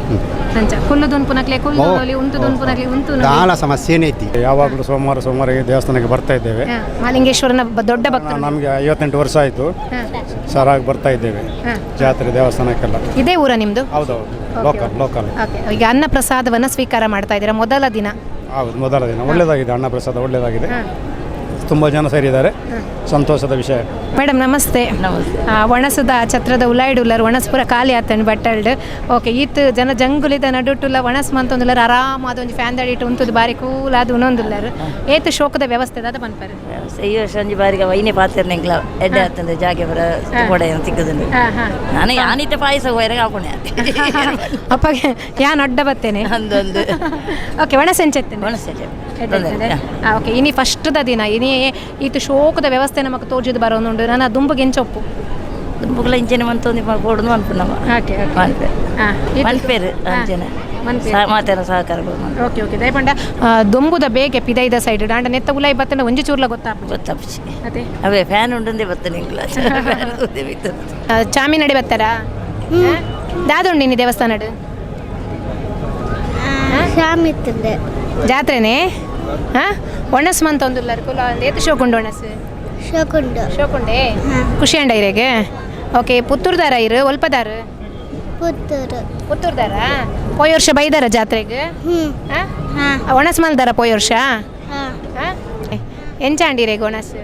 ಅಂಚ ಕುಲ್ಲು ದುನ್ಪುನಕ್ಲೆ ಕುಲ್ಲು ಉನ್ನೊಲಿ, ಉಂತು ದುನ್ಪುನಕ್ಲೆ ಉಂತು ಉನ್ನೊಲಿ. ದಾಲ ಸಮಸ್ಯೆನೇ ಇದ್ದಿ. ಯಾವಾಗಲೂ ಸೋಮವಾರ ಸೋಮವಾರ ಈ ದೇವಸ್ಥಾನಕ್ಕೆ ಬರ್ತಾ ಇದ್ದೇವೆ. ಮಹಾಲಿಂಗೇಶ್ವರನ ದೊಡ್ಡ ಭಕ್ತರು. ನಮಗೆ 58 ವರ್ಷ ಆಯಿತು, ಸರಾಗಿ ಬರ್ತಾ ಇದ್ದೇವೆ ಜಾತ್ರೆ ದೇವಸ್ಥಾನಕ್ಕೆಲ್ಲ. ಇದೇ ಊರ ನಿಮ್ದು? ಹೌದೌದು, local local. Okay, ಈಗ ಅನ್ನ ಪ್ರಸಾದವನ್ನು ಸ್ವೀಕಾರ ಮಾಡ್ತಾ ಇದ್ದೀರಾ, ಮೊದಲ ದಿನ. ಹೌದು, ಮೊದಲ ದಿನ. ಒಳ್ಳೆಯದಾಗಿದೆ, ಅನ್ನ ಪ್ರಸಾದ ಒಳ್ಳೆಯದಾಗಿದೆ. ತುಂಬ ಜನ ಸೇರಿದ್ದಾರೆ, ಸಂತೋಷದ ವಿಷಯ. ಮೇಡಮ್ ನಮಸ್ತೆ. ಒಣಸದ ಛತ್ರದ ಉಲಾಯ್ಡ್ ಉಲ್ಲರ್, ಒಣಸ್ ಪೂರ ಖಾಲಿ ಆತಂಡ್ ಬಟ್ಟಲ್ಡ್. ಓಕೆ, ಈತ್ ಜನ ಜಂಗುಲಿದ ನಡುಟುಲ್ಲ ಒಣಸ್ ಮಂತೊಂದುಲ್ಲರ್. ಆರಾಮ ಅದೊಂಜಿ ಫ್ಯಾನ್ ದಡಿಟ್ಟು ಉಂತುದು ಬಾರಿ ಕೂಲ್ ಅದು ಉನೊಂದುಲ್ಲರ್. ಏತ್ ಶೋಕದ ವ್ಯವಸ್ಥೆ ದಾದ ಪನ್ಪರ್? ಈ ವರ್ಷ ಒಂಜಿ ಬಾರಿಗೆ ವೈನೆ ಪಾತೆರ್ನ ಎಂಕ್ಲ ಎಡ್ಡೆ ಆತಂದು, ಜಾಗೆ ಪೂರ ಕೊಡೆ ತಿಕ್ಕುದುಂಡು. ನಾನು ಯಾನಿತ್ತೆ ಪಾಯಸ ಹೋಯರೆ ಆಪುಣೆ. ಅಪ್ಪಗೆ ಯಾನ್ ಅಡ್ಡ ಬತ್ತೇನೆ. ಅಂದೊಂದು. ಓಕೆ, ಒಣಸ್ ಎಂಚೆತ್ತೇನೆ? ಒಣಸೆ. ಓಕೆ, ಇನಿ ಫಸ್ಟ್ದ ದಿನ. ಇನಿ ಈತ ಶೋಕದ ವ್ಯವಸ್ಥೆ ನಮಕ್ ತೋಜಿದ್ ಬರೋನುಂಡು. ನನ್ನ ದುಂಬುಗೆ ಎಂಚೊಪ್ಪು? ದುಂಬುಗ್ಲ ಇಂಚೆನೆ ಮಂತೊಂದು ಕೊಡುದು ಅನ್ಪುನವ. ಓಕೆ. ಮನ್ಪೆ ಮನ್ಪೇರು ಅಂಚೆನೆ. ಮನ್ಪೇರು. ಮಾತೇನ ಸಹಕಾರ ಕೊಡು. ಓಕೆ ಓಕೆ, ದಯಪಂಡ ದೊಂಬುದ ಬೇಗೆ ಪಿದೈದ ಸೈಡ್ ದಾಂಡ ನೆತ್ತ ಉಲಾಯಿ ಬತ್ತಂಡ ಒಂಜಿ ಚೂರ್ಲ ಗೊತ್ತಾಪುಜಿ. ಗೊತ್ತಪ್ಚಿ. ಅದೇ. ಅವೇ ಫ್ಯಾನ್ ಉಂಡುಂದೇ ಬತ್ತನೆ ಎಂಕ್ಲ. ಚಾಮಿ ನಡಿ ಬತ್ತಾರಾ? ದಾದುಂಡು ಇನಿ ದೇವಸ್ಥಾನಡ್? ಶಾಮಿತ್ತುಂಡು. ಜಾತ್ರೆನೇ. ಹಾಂ, ಒಣಸ್ ಮಂತೊಂದುಲ್ಲರ್ ಕುಲ. ಏತ್ ಶೋಕುಂಡು ಒಣಸ್? ಶೋಕುಂಡು. ಶೋಕುಂಡೆ, ಖುಷಿ ಅಂಡ ಇರೆಗೆ. ಓಕೆ, ಪುತ್ತೂರ್ದಾರ ಇರು, ಒಲ್ಪದಾರು? ಪುತ್ತೂರು. ಪುತ್ತೂರ್ದಾರ. ಪೋಯ ವರ್ಷ ಬೈದಾರ ಜಾತ್ರೆಗೆ? ಹ್ಞೂ. ಹಾಂ. ಒಣಸ್ ಮಲ್ದಾರ ಪೋಯ ವರ್ಷ? ಹಾಂ. ಎಂಚ ಅಂಡಿರೇಗ ಒಣಸ್?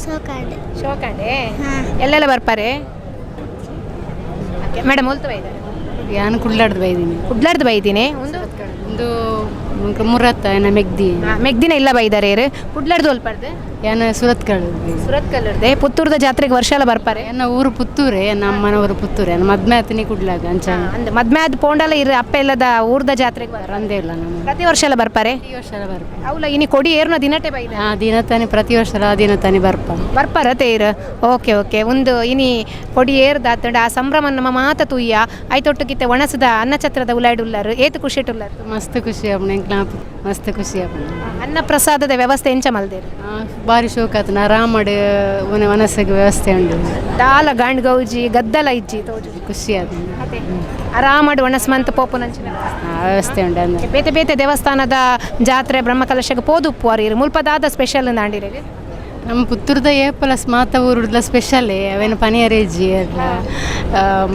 ಶೋಕಾಂಡು. ಶೋಕಂಡೆ. ಹಾಂ. ಎಲ್ಲೆಲ್ಲ ಬರ್ಪಾರೆ? ಮೇಡಮ್, ಒಲ್ತು ಬೈದಾರೆ? ಯಾನ್ ಕುಡ್ಲಾಡ್ದು ಬೈದೀನಿ. ಕುಡ್ಲಾರ್ದು ಬೈದಿನಿ ಒಂದು. ಒಂದು ಮುರತ್ತ ಏನ ಮೆಗ್ದಿ. ಮೆಗ್ದಿನ ಇಲ್ಲ ಬೈದಾರೆ ಇರು. ಕುಡ್ಲಾರ್ದು ಒಲ್ಪರ್ದು? ಯಾನ ಸುರತ್ಕಲ್. ಸುರತ್ ಕಲ್ಲರ್ದೆ. ಪುತ್ತೂರ್ದ ಜಾತ್ರೆಗೆ ವರ್ಷ ಎಲ್ಲ ಬರ್ಪಾರೆ? ಎನ್ನ ಊರು ಪುತ್ತೂರೆ, ನಮ್ಮ ಅಮ್ಮನ ಊರು ಪುತ್ತೂರೆ. ನನ್ನ ಮದ್ಮೆ ಆತನಿ ಕುಡ್ಲಾಗ ಅಂಚ. ಅಂದ್ ಮದ್ಮೆ ಆದ್ ಪೋಂಡಲ ಇರು ಅಪ್ಪ ಇಲ್ಲದ ಊರ್ದ ಜಾತ್ರೆಗೆ ಬರ್ತಾರೆ? ರಂದೇ ಇಲ್ಲ ನಮ್ಮ. ಪ್ರತಿ ವರ್ಷ ಎಲ್ಲ ಬರ್ಪಾರೆ? ಪ್ರತಿ ವರ್ಷ ಎಲ್ಲ ಬರ್ಪ. ಅವಲ ಇನಿ ಕೊಡಿ ಏರ್ನ ದಿನಟೆ ಬೈದ? ಆ ದಿನ ತಾನೆ, ಪ್ರತಿ ವರ್ಷ ಆ ದಿನ ತಾನೆ ಬರ್ಪ. ಬರ್ಪಾರ ತೇರು. ಓಕೆ ಓಕೆ, ಒಂದು ಇನಿ ಕೊಡಿ ಏರ್ದ ಆತಂಡ ಆ ಸಂಭ್ರಮ ನಮ್ಮ ಮಾತ ತುಯ್ಯ ಐತೊಟ್ಟುಕಿತ್ತೆ. ಒಣಸದ ಅನ್ನಛತ್ರದ ಉಲಾಯ್ಡುಲ್ಲರು, ಏತು ಖುಷಿ ಉಳ್ಳಾರು? ಮಸ್ತ್ ಖುಷಿ ಆಪುಂಡು ಎಂಕ್ಲ, ಮಸ್ತ್ ಖುಷಿ ಆಪುಂಡು. ಅನ್ನ ಪ್ರಸಾದದ ವ್ಯವಸ್ಥೆ ಎಂಚ ಮಲ್ದೇರು? ಬಾರಿ ಶೋಕ ಆತನ, ಆರಾಮಡ್ ಮನಸ್ಸಿಗೆ ವ್ಯವಸ್ಥೆ ಉಂಡು. ದಾಲ ಗಾಂಡ್ ಗೌಜಿ ಗದ್ದಲ ಇಜ್ಜಿ ತೋಜು. ಖುಷಿ ಆತನ. ಅದೇ, ಆರಾಮಡ್ ಒಣಸ್ಮಂತ ಪೋಪುನಂಚಿನ ವ್ಯವಸ್ಥೆ ಉಂಡು ಅಂದ್ರೆ. ಬೇತೆ ಬೇತೆ ದೇವಸ್ಥಾನದ ಜಾತ್ರೆ ಬ್ರಹ್ಮಕಲಶಕ್ಕೆ ಪೋದುಪ್ಪು ಅರು ಮುಲ್ಪದಾದ ಸ್ಪೆಷಲ್ ನಾಂಡಿರಿಗೆ? ನಮ್ಮ ಪುತ್ತೂರ್ದ ಏಪಲಸ್ ಮಾತ ಊರುಡ್ಲ ಸ್ಪೆಷಲೇ ಅವೇನು ಪನಿಯರೇಜಿ ಅಲ್ಲ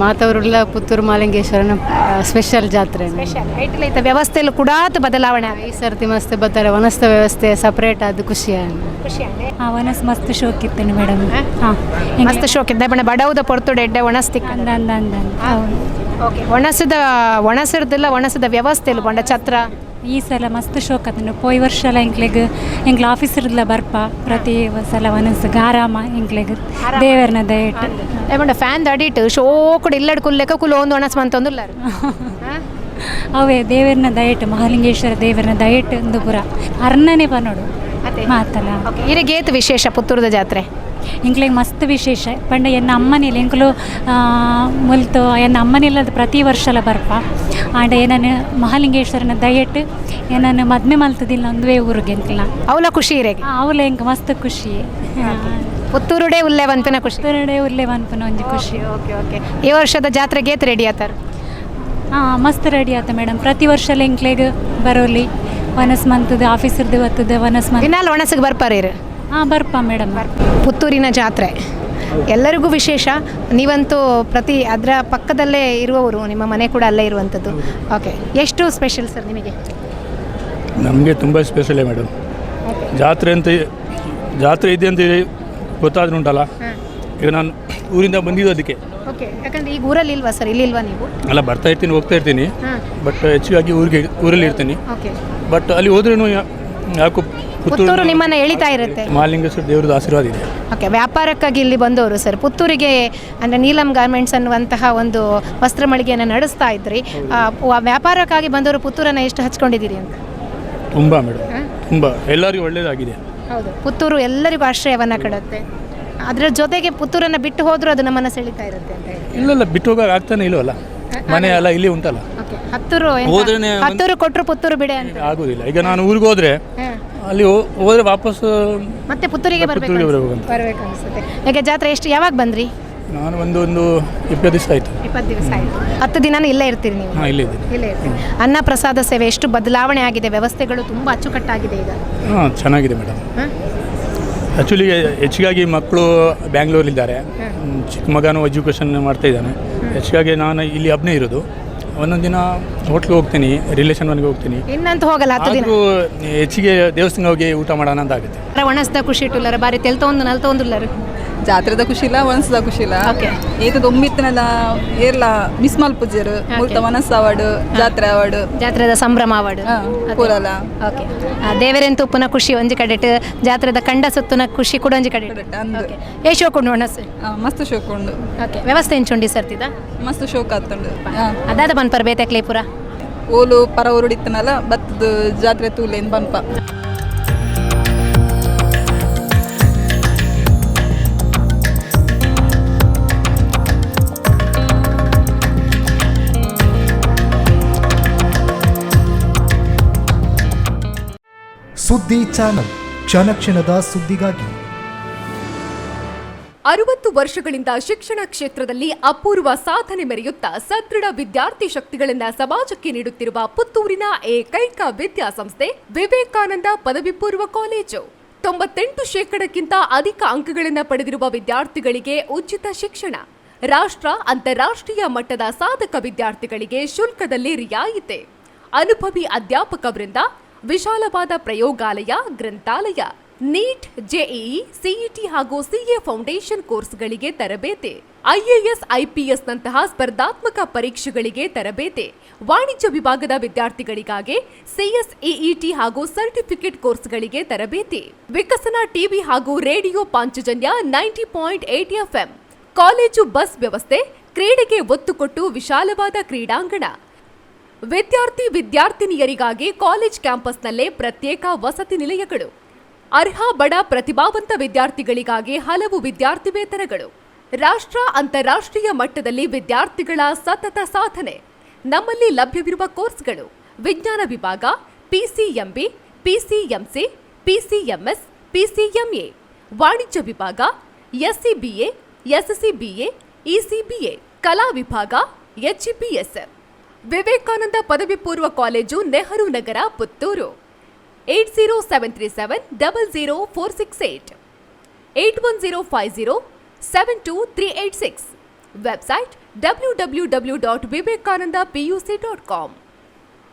ಮಾತವರುಡ್ಲ ಪುತ್ತೂರು ಮಹಾಲಿಂಗೇಶ್ವರನ ಸ್ಪೆಷಲ್ ಜಾತ್ರೆ. ಸ್ಪೆಷಲ್ ಐಟಲ್ ಐತ ವ್ಯವಸ್ಥೆಯಲ್ಲಿ ಕೂಡ ಬದಲಾವಣೆ ಆಗಿದೆ. ಈ ಸರ್ತಿ ಮಸ್ತ್ ಬತ್ತಾರೆ, ವನಸ್ತ ವ್ಯವಸ್ಥೆ ಸಪ್ರೇಟ್ ಅದು ಖುಷಿ. ಖುಷಿ ಆಂಡೆ? ಹಾಂ, ಒನಸ್ ಮಸ್ತ್ ಶೋಕ್ ಇತ್ತು ಮೇಡಮ್. ಹಾಂ. ಮಸ್ತ್ ಶೋಕ್ ಇದ್ದ ಬಣ್ಣ ಬಡವದ ಪೊರ್ತುಡು ಎಡ್ಡೆ ಒಣಸ್ತಿಕ್ಕ. ಅಂದ ಅಂದ ಅಂದ ಹೌದು. ಓಕೆ, ಒಣಸದ ಒಣಸಿರ್ದಿಲ್ಲ, ಒಣಸದ ವ್ಯವಸ್ಥೆ ಇಲ್ಲ ಬೊಂಡ ಛತ್ರ. ಈ ಸಲ ಮಸ್ತ್ ಶೋಕ್ ಆತುಂಡು. ಪೋಯ್ ವರ್ಷ ಎಲ್ಲ ಎಂಕ್ಲೆಗ್ ಎಂಕ್ಲ ಆಫೀಸರ್ಲ ಬರ್ಪ ಪ್ರತಿ ಸಲ ಒನಸ್ಗ್ ಆರಾಮ ಎಂಕ್ಲೆಗ್ ದೇವರ್ನ ದಯೆಟ್. ಬೊಂಡ ಫ್ಯಾನ್ ದಡಿಟ್ ಶೋಕುಡು ಇಲ್ಲಡ್ ಕುಲ್ಲೆಕ ಕುಲ್ ಒಂದು ಒಣಸ್ ಮಂತೊಂದುಲ್ಲಾರ. ಅವೇ ದೇವರ್ನ ದಯೆಟ್, ಮಹಾಲಿಂಗೇಶ್ವರ ದೇವರ್ನ ದಯೆಟ್ ಒಂದು ಪೂರ ಅರ್ಣನೆ ಪನೋಡು ಮಾತಲ್ಲ. ಓಕೆ, ಇರೆಗೇತ್ ವಿಶೇಷ ಪುತ್ತೂರದ ಜಾತ್ರೆ? ಎಂಕ್ಲೆಗ್ ಮಸ್ತ್ ವಿಶೇಷ ಪಂಡ ಎನ್ನ ಅಮ್ಮನೇಲಿ ಎಂಕುಲು ಮುಲ್ತು ಎನ್ನ ಅಮ್ಮನೆಲ್ಲ ಪ್ರತಿ ವರ್ಷಲ ಬರ್ಪ. ಆಂಡ ಏನನ್ನು ಮಹಾಲಿಂಗೇಶ್ವರನ ದಯೆಟ್ ಏನನ್ನು ಮದ್ಮೆ ಮಲ್ತದಿಲ್ಲ ಒಂದುವೇ ಊರಿಗೆ ಎಂಕ್ಲ. ಅವಲ ಖುಷಿ ಇರೆಗೆ? ಅವಲ ಎಂಕ್ ಮಸ್ತ್ ಖುಷಿ. ಪುತ್ತೂರುಡೇ ಉಲ್ಲೆ ಪನ್ಪಿನ ಖುಷಿ. ಪುತ್ತೂರುಡೆ ಉಲ್ಲೆ ಪನ್ಪುನ ಒಂಜಿ ಖುಷಿ. ಓಕೆ ಓಕೆ, ಈ ವರ್ಷದ ಜಾತ್ರೆಗೆ ಏತ್ ರೆಡಿ ಆತಾರ? ಹಾಂ, ಮಸ್ತ್ ರೆಡಿ ಆತ ಮೇಡಮ್. ಪ್ರತಿ ವರ್ಷ ಎಂಕ್ಲೆಗ್ ಬರೋಲಿ ವನಸ್ ಮಂತದ ಆಫೀಸರ್ದು ಬರ್ತದೆ ವನಸ್ ಮಂತ್. ದಿನಾಲ್ ಒಣಸಿಗೆ ಬರ್ಪಾರ ಇರು? ಹಾಂ, ಬರ್ಪ ಮೇಡಮ್. ಪುತ್ತೂರಿನ ಜಾತ್ರೆ ಎಲ್ಲರಿಗೂ ವಿಶೇಷ. ನೀವಂತೂ ಪ್ರತಿ ಅದರ ಪಕ್ಕದಲ್ಲೇ ಇರುವವರು, ನಿಮ್ಮ ಮನೆ ಕೂಡ ಅಲ್ಲೇ ಇರುವಂಥದ್ದು. ಓಕೆ, ಎಷ್ಟು ಸ್ಪೆಷಲ್ ಸರ್ ನಿಮಗೆ? ನಮಗೆ ತುಂಬ ಸ್ಪೆಷಲೇ ಮೇಡಮ್. ಜಾತ್ರೆ ಅಂತ ಜಾತ್ರೆ ಇದೆ ಅಂತ ಗೊತ್ತಾದ್ರೂ ಉಂಟಲ್ಲ, ಈಗ ನಾನು ಊರಿಂದ ಬಂದಿದ್ದು ಅದಕ್ಕೆ. ಓಕೆ, ಯಾಕಂದ್ರೆ ಈಗ ಊರಲ್ಲಿ ಇಲ್ವಾ ಸರ್? ಇಲ್ಲಿ ಇಲ್ವಾ ನೀವು? ಅಲ್ಲ, ಬರ್ತಾ ಇರ್ತೀನಿ, ಹೋಗ್ತಾ ಇರ್ತೀನಿ, ಬಟ್ ಹೆಚ್ಚಾಗಿ ಊರಿಗೆ ಊರಲ್ಲಿ ಇರ್ತೀನಿ. ಬಟ್ ಅಲ್ಲಿ ಹೋದ್ರೂ ಯಾಕೋ ಪುತ್ತೂರು ನಿಮ್ಮನ್ನು ಎಳಿತಾ ಇರುತ್ತೆ. ಮಹಾಲಿಂಗೇಶ್ವರ ದೇವ್ರದ್ದು ಆಶೀರ್ವಾದ ಇದೆ. ಓಕೆ, ವ್ಯಾಪಾರಕ್ಕಾಗಿ ಇಲ್ಲಿ ಬಂದವರು ಸರ್ ಪುತ್ತೂರಿಗೆ. ಅಂದರೆ ನೀಲಂ ಗಾರ್ಮೆಂಟ್ಸ್ ಅನ್ನುವಂತಹ ಒಂದು ವಸ್ತ್ರ ಮಳಿಗೆಯನ್ನು ನಡೆಸ್ತಾ ಇದ್ರಿ. ವ್ಯಾಪಾರಕ್ಕಾಗಿ ಬಂದವರು ಪುತ್ತೂರನ್ನು ಎಷ್ಟು ಹಚ್ಕೊಂಡಿದ್ದೀರಿ ಅಂತ? ತುಂಬ ಮೇಡಮ್, ತುಂಬ ಎಲ್ಲರಿಗೂ ಒಳ್ಳೆಯದಾಗಿದೆ. ಹೌದು, ಪುತ್ತೂರು ಎಲ್ಲರಿಗೂ ಆಶ್ರಯವನ್ನು ಕೊಡುತ್ತೆ. ಅದರ ಜೊತೆಗೆ ಪುತ್ತೂರನ್ನು ಬಿಟ್ಟು ಹೋದರೂ ಅದು ನಮ್ಮನ್ನು ಸೆಳೀತಾ ಇರುತ್ತೆ ಅಂತ ಹೇಳಿ. ಇಲ್ಲ ಇಲ್ಲ, ಬಿಟ್ಟು ಹೋಗೋಕೆ ಆಗ್ತಾನೆ ಇಲ್ವಲ್ಲ, ಮನೆ ಎಲ್ಲ ಇಲ್ಲಿ ಉಂಟಲ್ಲ. ಓಕೆ, ಹತ್ತೂರು ಹೋದ್ರೇನೆ ಹತ್ತೂರು ಕೊಟ್ಟರು ಪುತ್ತೂರು ಬಿಡೆ ಅಂತ ಆಗೋದಿಲ್ಲ. ಈಗ ನಾನು ಊರಿಗೆ ಹೋದರೆ ಅಲ್ಲಿ ಹೋದ್ರೆ ವಾಪಸ್ ಮತ್ತೆ ಪುತ್ತೂರಿಗೆ ಬರಬೇಕು ಪುತ್ತೂರಿಗೆ ಬರ್ಬೇಕಂತ. ಬರಬೇಕು ಅನಿಸುತ್ತೆ. ಈಗ ಜಾತ್ರೆ ಎಷ್ಟು ಯಾವಾಗ ಬಂದ್ರಿ? ನಾನು ಒಂದು ಒಂದು 20 ದಿವಸ ಆಯಿತು. 20 ದಿವಸ ಆಯಿತು. 10 ದಿನನೂ ಇಲ್ಲೇ ಇರ್ತೀರಿ ನೀವು? ಹಾಂ, ಇಲ್ಲೇ ಇದ್ದೀನಿ. ಇಲ್ಲೇ ಇರ್ತೀರಿ. ಅನ್ನ ಪ್ರಸಾದ ಸೇವೆ ಎಷ್ಟು ಬದಲಾವಣೆ ಆಗಿದೆ, ವ್ಯವಸ್ಥೆಗಳು ತುಂಬ ಅಚ್ಚುಕಟ್ಟಾಗಿದೆ ಈಗ. ಹಾಂ, ಚೆನ್ನಾಗಿದೆ ಮೇಡಮ್. ಆ್ಯಕ್ಚುಲಿ ಹೆಚ್ಚಿಗಾಗಿ ಮಕ್ಕಳು ಬ್ಯಾಂಗ್ಳೂರಲ್ಲಿದ್ದಾರೆ, ಚಿಕ್ಕ ಮಗನೂ ಎಜುಕೇಷನ್ ಮಾಡ್ತಾ ಇದ್ದಾನೆ. ಹೆಚ್ಚಾಗಿ ನಾನು ಇಲ್ಲಿ ಒಬ್ಬನೇ ಇರೋದು. ಒಂದೊಂದು ದಿನ ಹೋಟ್ಲಿಗೆ ಹೋಗ್ತೀನಿ, ರಿಲೇಷನ್ ಮನೆಗೆ ಹೋಗ್ತೀನಿ. ಇನ್ನಂತೂ ಹೋಗಲ್ಲ 10 ದಿನ. ಆದರೂ ಹೆಚ್ಚಿಗೆ ದೇವಸ್ಥಾನ ಹೋಗಿ ಊಟ ಮಾಡೋಣ ಅಂತ ಆಗುತ್ತೆ. ಒಣಸ್ದ ಖುಷಿ ಇಟ್ಟುಲ್ಲರ ಬಾರಿ ತೆಲ್ತೊಂದು ನಲ್ತೊಂದುಲ್ಲರು. ಜಾತ್ರೆದ ಖುಷಿ ಇಲ್ಲ, ಒಣಸದ ಖುಷಿ ಇಲ್ಲ. ಏತದ ಒಮ್ಮಿತ್ತನೆಲ್ಲ ಏರ್ಲ ಮಿಸ್ ಮಲ್ಪುಜರು ಮುಲ್ತ ಮನಸ್ಸು ಅವಾಡು, ಜಾತ್ರೆ ಅವಾಡು, ಜಾತ್ರೆದ ಸಂಭ್ರಮ ಅವಾಡು ಪೂರಲ. ಓಕೆ, ದೇವರೆಂತೂ ಪುನಃ ಖುಷಿ ಒಂಜಿ ಕಡೆಟ್, ಜಾತ್ರೆದ ಕಂಡ ಸುತ್ತುನ ಖುಷಿ ಕೂಡ ಒಂಜಿ ಕಡೆ. ಏ ಶೋಕುಂಡು ಒಣಸು? ಮಸ್ತ್ ಶೋಕುಂಡು. ಓಕೆ, ವ್ಯವಸ್ಥೆ ಎಂಚುಂಡಿ ಸರ್ತಿದ? ಮಸ್ತ್ ಶೋಕ್ ಆತುಂಡು. ಅದಾದ ಪನ್ಪರ್ ಬೇತೆಕ್ಲೆ ಪೂರ? ಓಲು ಪರ ಊರುಡಿತ್ತನಲ್ಲ ಬತ್ತದ ಜಾತ್ರೆ ತೂಲೇನು ಪನ್ಪ. ಸುದ್ದಿ ಚಾನಲ್, ಕ್ಷಣ ಕ್ಷಣದ ಸುದ್ದಿಗಾಗಿ. 60 ವರ್ಷಗಳಿಂದ ಶಿಕ್ಷಣ ಕ್ಷೇತ್ರದಲ್ಲಿ ಅಪೂರ್ವ ಸಾಧನೆ ಮೆರೆಯುತ್ತಾ ಸದೃಢ ವಿದ್ಯಾರ್ಥಿ ಶಕ್ತಿಗಳನ್ನ ಸಮಾಜಕ್ಕೆ ನೀಡುತ್ತಿರುವ ಪುತ್ತೂರಿನ ಏಕೈಕ ವಿದ್ಯಾಸಂಸ್ಥೆ ವಿವೇಕಾನಂದ ಪದವಿ ಪೂರ್ವ ಕಾಲೇಜು. 98%ಕ್ಕಿಂತ ಅಧಿಕ ಅಂಕಗಳನ್ನು ಪಡೆದಿರುವ ವಿದ್ಯಾರ್ಥಿಗಳಿಗೆ ಉಚಿತ ಶಿಕ್ಷಣ, ರಾಷ್ಟ್ರ ಅಂತಾರಾಷ್ಟ್ರೀಯ ಮಟ್ಟದ ಸಾಧಕ ವಿದ್ಯಾರ್ಥಿಗಳಿಗೆ ಶುಲ್ಕದಲ್ಲಿ ರಿಯಾಯಿತಿ, ಅನುಭವಿ ಅಧ್ಯಾಪಕ ವೃಂದ, ವಿಶಾಲವಾದ ಪ್ರಯೋಗಾಲಯ, ಗ್ರಂಥಾಲಯ, neat, JEE, CET ಹಾಗೂ ಸಿಎ ಫೌಂಡೇಶನ್ ಕೋರ್ಸ್ಗಳಿಗೆ ತರಬೇತಿ, ಐಎಎಸ್, ಐಪಿಎಸ್ ನಂತಹ ಸ್ಪರ್ಧಾತ್ಮಕ ಪರೀಕ್ಷೆಗಳಿಗೆ ತರಬೇತಿ, ವಾಣಿಜ್ಯ ವಿಭಾಗದ ವಿದ್ಯಾರ್ಥಿಗಳಿಗಾಗಿ ಸಿಎಸ್ಇಇಟಿ ಹಾಗೂ ಸರ್ಟಿಫಿಕೇಟ್ ಕೋರ್ಸ್ಗಳಿಗೆ ತರಬೇತಿ, ವಿಕಸನ ಟಿವಿ ಹಾಗೂ radio Panchajanya 90.8 FM, college bus ವ್ಯವಸ್ಥೆ, ಕ್ರೀಡೆಗೆ ಒತ್ತು ಕೊಟ್ಟು ವಿಶಾಲವಾದ ಕ್ರೀಡಾಂಗಣ, ವಿದ್ಯಾರ್ಥಿ ವಿದ್ಯಾರ್ಥಿನಿಯರಿಗಾಗಿ ಕಾಲೇಜ್ ಕ್ಯಾಂಪಸ್ನಲ್ಲೇ ಪ್ರತ್ಯೇಕ ವಸತಿ ನಿಲಯಗಳು, ಅರ್ಹ ಬಡ ಪ್ರತಿಭಾವಂತ ವಿದ್ಯಾರ್ಥಿಗಳಿಗಾಗಿ ಹಲವು ವಿದ್ಯಾರ್ಥಿ ವೇತನಗಳು, ರಾಷ್ಟ್ರ ಅಂತಾರಾಷ್ಟ್ರೀಯ ಮಟ್ಟದಲ್ಲಿ ವಿದ್ಯಾರ್ಥಿಗಳ ಸತತ ಸಾಧನೆ. ನಮ್ಮಲ್ಲಿ ಲಭ್ಯವಿರುವ ಕೋರ್ಸ್ಗಳು: ವಿಜ್ಞಾನ ವಿಭಾಗ PCMB, PCMC, PCMS, PCMA, ವಾಣಿಜ್ಯ ವಿಭಾಗ ಎಸ್ಸಿಬಿಎ, ಎಸ್ಸಿಬಿಎ, ಇಸಿಬಿಎ, ಕಲಾ ವಿಭಾಗ ಎಚ್ಇಪಿಎಸ್. ವಿವೇಕಾನಂದ ಪದವಿ ಪೂರ್ವ college, Nehru Nagar, Puttur. 8073700468. 8105072386. Website www.vivekanandapuc.com.